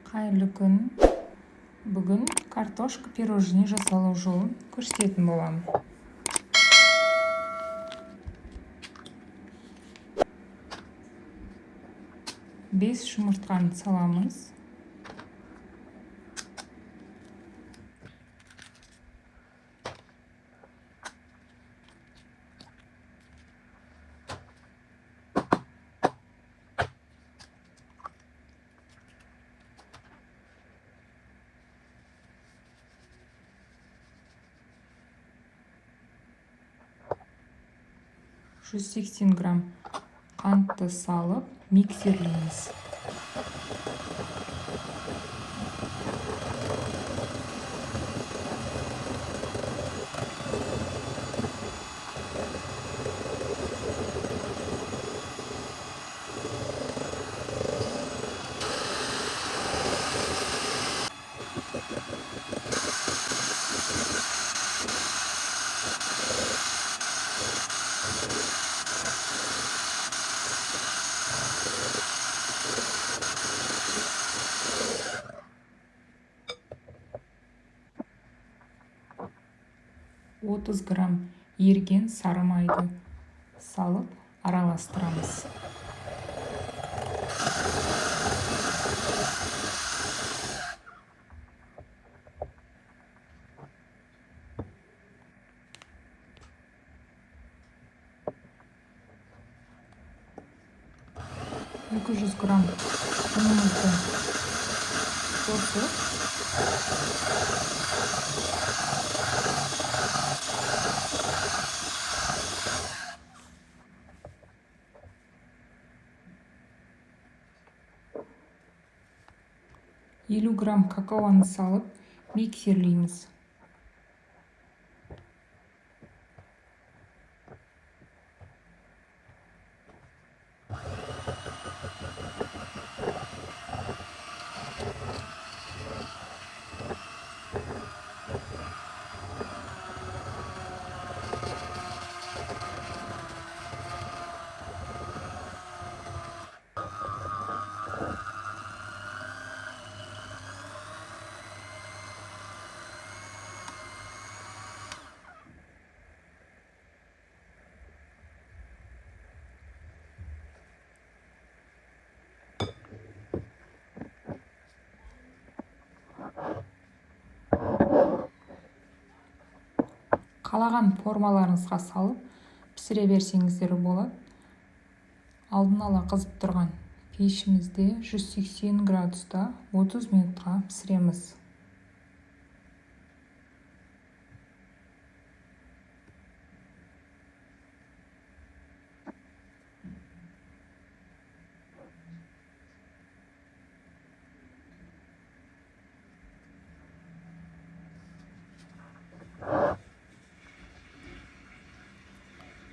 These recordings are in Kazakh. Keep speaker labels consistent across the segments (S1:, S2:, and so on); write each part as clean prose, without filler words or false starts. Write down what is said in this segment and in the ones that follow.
S1: Қайырлы күн! Бүгін картошка пирожный жасалу жолын көрсететін боламын. 5 жұмыртқаны саламыз. 180 грамм қантты салып миксерлейміз. 30 грамм еріген сары майды салып араластырамыз. 200 грамм ұнымызды қосып, 50 грамм какаоны салып миксерлейміз. Қалаған формаларыңызға салып пісіре берсеңіздер болады. Алдын ала қызып тұрған пешімізде 180 градуста 30 минутқа пісіреміз.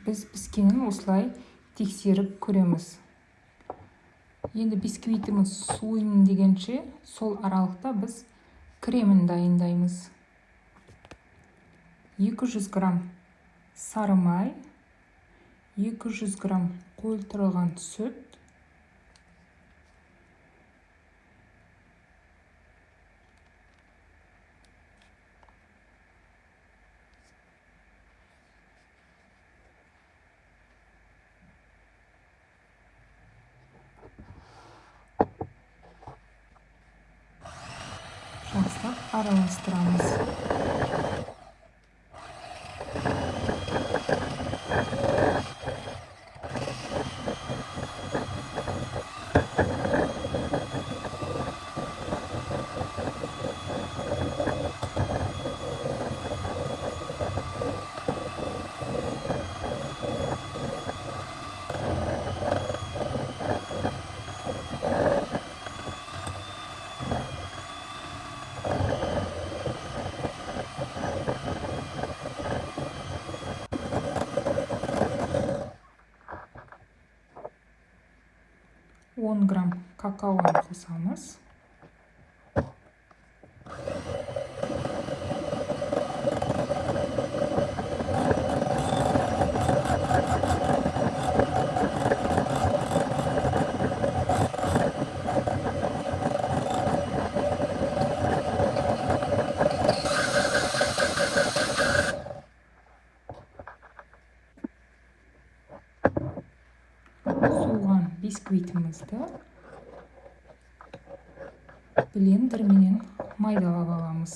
S1: Біз піскенін осылай тексеріп көреміз. Енді бисквитіміз суиын дегенше, сол аралықта біз кремін дайындаймыз. 200 грамм сары май, 200 грамм қойылтырылған сүт, жақсылап араластырамыз. 10 грамм какаоны қосамыз. Бисквитімізді блендерменен майдалап аламыз.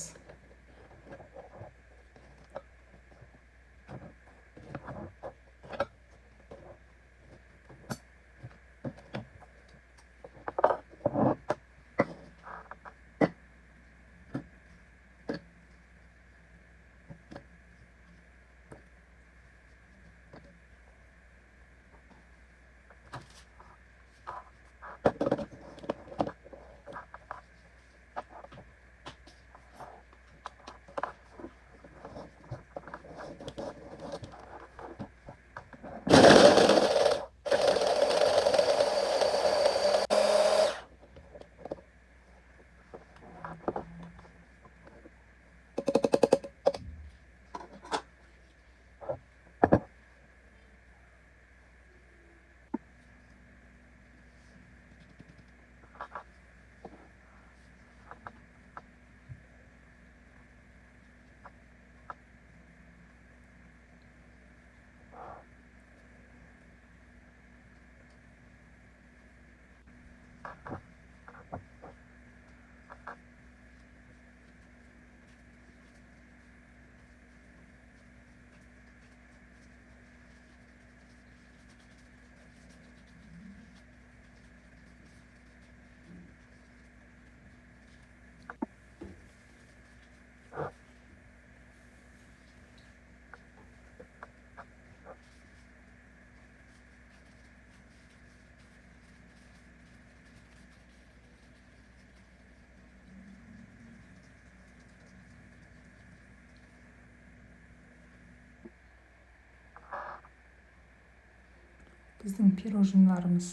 S1: Біздің пирожныйларымыз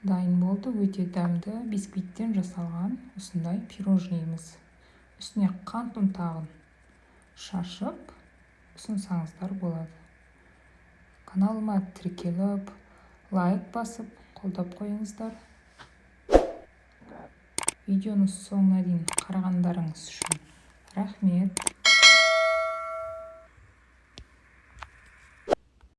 S1: дайын болды. Өте дәмді бисквиттен жасалған осындай пирожныйымыз. Үстіне қант ұнтағын шашып ұсынсаңыздар болады. Каналыма тіркеліп, лайк басып, қолдап қойыңыздар. Видеоны соңына дейін қарағандарыңыз үшін рахмет.